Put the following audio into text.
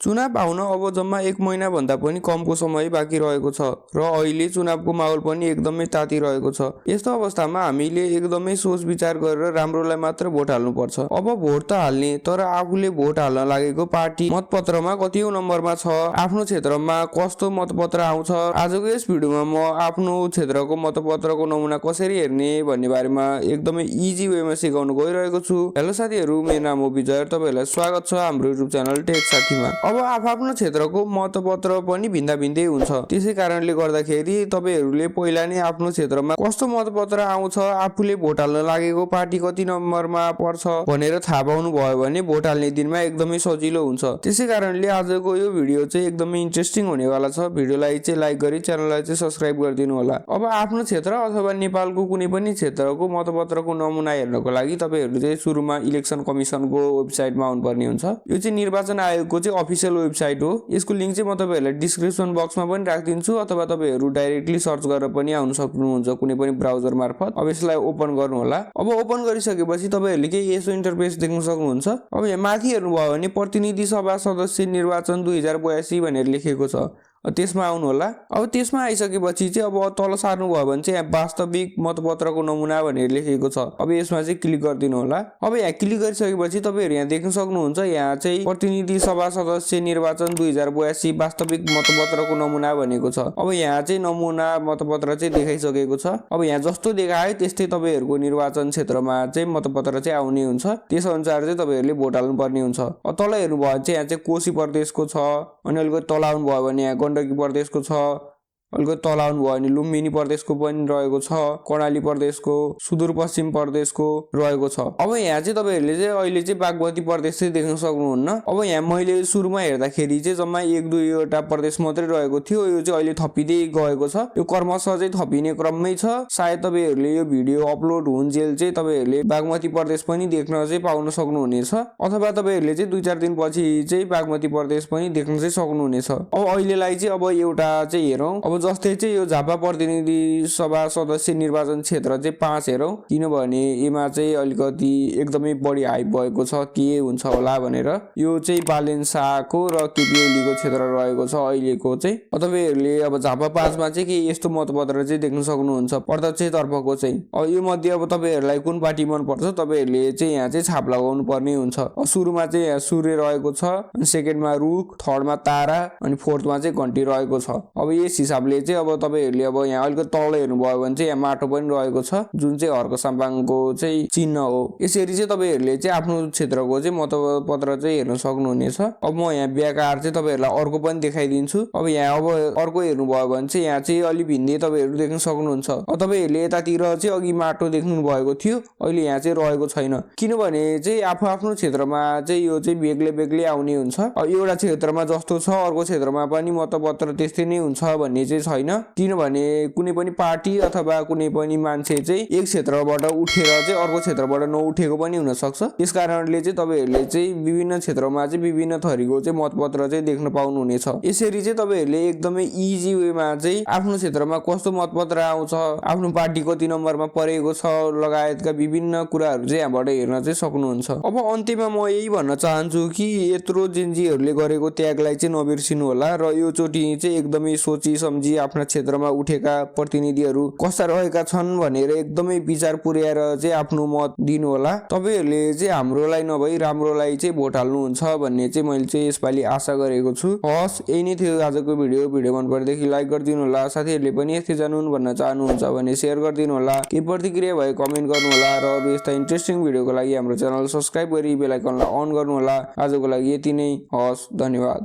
चुनाव आउन अब जम्मा 1 महिना भन्दा पनि कमको समय बाँकी रहेको छ र अहिले चुनावको माहौल पनि एकदमै तातिरहेको छ। यस्तो अवस्थामा हामीले एकदमै सोच विचार गरेर राम्रोलाई मात्र भोट हाल्नुपर्छ। अब भोट त हाल्ने, तर आफूले भोट हाल्न लागेको पार्टी मतपत्रमा कतिौं नम्बरमा छ, आफ्नो क्षेत्रमा कस्तो मतपत्र आउँछ, आजको यस भिडियोमा म आफ्नो क्षेत्रको मतपत्रको नमुना कसरी हेर्ने भन्ने बारेमा एकदमै इजी वेमा सिकाउन गइरहेको छु। हेलो साथीहरू, मेरो नाम हो विजय, तपाईहरुलाई स्वागत छ हाम्रो युट्युब च्यानल टेक साथीमा। अब आफ्नो क्षेत्रको मतपत्र पनि भिन्दा भिन्दै हुन्छ, त्यसै कारणले गर्दाखेरि तपाईहरुले पहिला नै आफ्नो क्षेत्रमा कस्तो मतपत्र आउँछ, आफूले भोट हाल्न लागेको पार्टी कति नम्बरमा पर्छ भनेर थाहा पाउनु भयो भने भोट हाल्ने दिनमा एकदमै सजिलो हुन्छ। त्यसै कारणले आजको यो भिडियो चाहिँ एकदमै इन्ट्रेस्टिङ हुनेवाला छ। भिडियोलाई चाहिँ लाइक गरी च्यानललाई चाहिँ सब्स्क्राइब गरिदिनु होला। अब आफ्नो क्षेत्र अथवा नेपालको कुनै पनि क्षेत्रको मतपत्रको नमुना हेर्नको लागि तपाईहरु चाहिँ सुरुमा इलेक्सन कमिसनको वेबसाइटमा आउनुपर्ने हुन्छ। यो चाहिँ निर्वाचन आयोगको चाहिँ अफिसियल वेबसाइट हो। यसको लिंक चाहिँ म तपाईहरुलाई डिस्क्रिप्सन बक्समा पनि राखिदिन्छु अथवा तपाईहरु डाइरेक्टली सर्च गरेर पनि आउन सक्नुहुन्छ कुनै पनि ब्राउजर मार्फत। अब यसलाई ओपन गर्नु होला। अब ओपन गरिसकेपछि तपाईहरुले के यसो इन्टरफेस देख्न सक्नुहुन्छ। अब यहाँ माथि हेर्नु भयो भने प्रतिनिधि सभा सदस्य निर्वाचन 2082 भनेर लेखेको छ। त्यसमा आउनु होला। अब त्यसमा आइसकेपछि चाहिँ अब तल सार्नु भयो भने चाहिँ यहाँ वास्तविक मतपत्रको नमुना भनेर लेखेको छ। अब यसमा चाहिँ क्लिक गरिदिनु होला। अब यहाँ क्लिक गरिसकेपछि तपाईहरु यहाँ देख्न सक्नुहुन्छ, यहाँ चाहिँ प्रतिनिधि सभा सदस्य निर्वाचन 2082 वास्तविक मतपत्रको नमुना भनेको छ। अब यहाँ चाहिँ नमुना मतपत्र चाहिँ देखाइसकेको छ। अब यहाँ जस्तो देखायो त्यस्तै तपाईहरुको निर्वाचन क्षेत्रमा चाहिँ मतपत्र चाहिँ आउने हुन्छ। त्यसअनुसार चाहिँ तपाईहरुले भोट हाल्नु पर्ने हुन्छ। अब तल हेर्नु भयो भने चाहिँ यहाँ चाहिँ कोशी प्रदेशको छ, अनि अलिकति तल आउनु भयो भने यहाँ गण्डकी प्रदेशको छ, अलिकति तल आउनु भयो भने लुम्बिनी प्रदेशको पनि रहेको छ, कर्णाली प्रदेशको, सुदूरपश्चिम प्रदेशको रहेको छ। अब यहाँ चाहिँ तपाईहरुले चाहिँ अहिले चाहिँ बागमती प्रदेश चाहिँ देख्न सक्नुहुन्न। अब यहाँ मैले सुरुमा हेर्दाखेरि चाहिँ जम्मा 1-2 वटा प्रदेश मात्रै रहेको थियो, यो चाहिँ अहिले थपिँदै गएको छ। यो क्रमशः चाहिँ थपिने क्रममै छ। सायद तपाईहरुले यो भिडियो अपलोड हुन्जेल चाहिँ तपाईहरुले बागमती प्रदेश पनि देख्न चाहिँ पाउन सक्नुहुनेछ, अथवा तपाईहरुले चाहिँ 2-4 दिनपछि चाहिँ बागमती प्रदेश पनि देख्न चाहिँ सक्नुहुनेछ। अब अहिलेलाई चाहिँ अब एउटा चाहिँ हेरौं। अब जस्तै चाहिँ यो झापा प्रतिनिधि सभा सदस्य निर्वाचन क्षेत्र चाहिँ 5 हेरौं, किनभने यसमा चाहिँ अलिकति एकदमै बढी हाइप भएको छ के हुन्छ होला भनेर। यो चाहिँ बालेन शाहको र केपी ओलीको क्षेत्र रहेको छ अहिलेको चाहिँ। तपाईहरुले अब झापा 5 मा चाहिँ के यस्तो मतपत्र चाहिँ देख्न सक्नुहुन्छ प्रत्यक्ष तर्फको चाहिँ। अब यो मध्ये अब तपाईहरुलाई कुन पार्टी मन पर्छ तपाईहरुले चाहिँ यहाँ चाहिँ छाप लगाउनु पर्ने हुन्छ। सुरुमा चाहिँ यहाँ सूर्य रहेको छ, अनि सेकेन्डमा रुख, थर्डमा तारा, अनि फोर्थमा चाहिँ घण्टी रहेको छ। अब यस हिसाबले चाहिँ अब तपाईहरुले अब यहाँ अलिकति तल हेर्नु भयो भने चाहिँ यहाँ माटो पनि रहेको छ, जुन चाहिँ हर्क साम्पाङको चाहिँ चिन्ह हो। यसरी चाहिँ तपाईहरुले चाहिँ आफ्नो क्षेत्रको चाहिँ मतपत्र चाहिँ हेर्न सक्नुहुनेछ। अब म यहाँ व्याकार चाहिँ तपाईहरुलाई अर्को पनि देखाइदिन्छु। अब यहाँ अब अर्को हेर्नु भयो भने चाहिँ यहाँ चाहिँ अलि भिन्दै तपाईहरु देख्न सक्नुहुन्छ। अब तपाईहरुले यतातिर चाहिँ अघि माटो देख्नु भएको थियो, अहिले यहाँ चाहिँ रहेको छैन, किनभने चाहिँ आफ्नो क्षेत्रमा चाहिँ यो चाहिँ बेग्लै बेग्लै आउने हुन्छ। एउटा क्षेत्रमा जस्तो छ अर्को क्षेत्रमा पनि मतपत्र त्यस्तै नै हुन्छ भन्ने चाहिँ छैन, किनभने कुनै पनि पार्टी अथवा कुनै पनि मान्छे चाहिँ एक क्षेत्रबाट उठेर चाहिँ अर्को क्षेत्रबाट नउठेको पनि हुन सक्छ। त्यसकारणले चाहिँ तपाईहरुले चाहिँ विभिन्न क्षेत्रमा चाहिँ विभिन्न थरीको चाहिँ मतपत्र चाहिँ देख्न पाउनुहुनेछ। यसरी चाहिँ तपाईहरुले एकदमै इजी वेमा चाहिँ आफ्नो क्षेत्रमा कस्तो मतपत्र आउँछ, आफ्नो पार्टी कति नम्बरमा परेको छ लगायतका विभिन्न कुराहरु चाहिँ यहाँबाट हेर्न चाहिँ सक्नुहुन्छ। अब अन्त्यमा म यही भन्न चाहन्छु कि यत्रो जेन्जीहरुले गरेको त्यागलाई चाहिँ नबिर्सिनु होला र यो चोटी चाहिँ एकदमै सोची सम्झी आफ्ना क्षेत्रमा उठेका प्रतिनिधिहरु कस्ता रहेका छन् भनेर एकदमै विचार पुर्याएर चाहिँ आफ्नो मत दिनु होला। तपाईहरुले चाहिँ हाम्रोलाई नभई राम्रोलाई चाहिँ भोट हाल्नुहुन्छ भन्ने चाहिँ मैले चाहिँ यसपालि आशा गरेको छु। हस्, यही नै थियो आजको भिडियो मन परेदेखि लाइक गरिदिनु होला। साथीहरुले पनि यस्तै जानुन भन्न चाहनुहुन्छ भने शेयर गरिदिनु होला। के प्रतिक्रिया भए कमेन्ट गर्नु होला र अरु यस्ता इन्ट्रेस्टिङ भिडियोको लागि हाम्रो च्यानल सब्स्क्राइब गरी बेल आइकनलाई अन गर्नु होला। आजको लागि यति नै। हस्, धन्यवाद।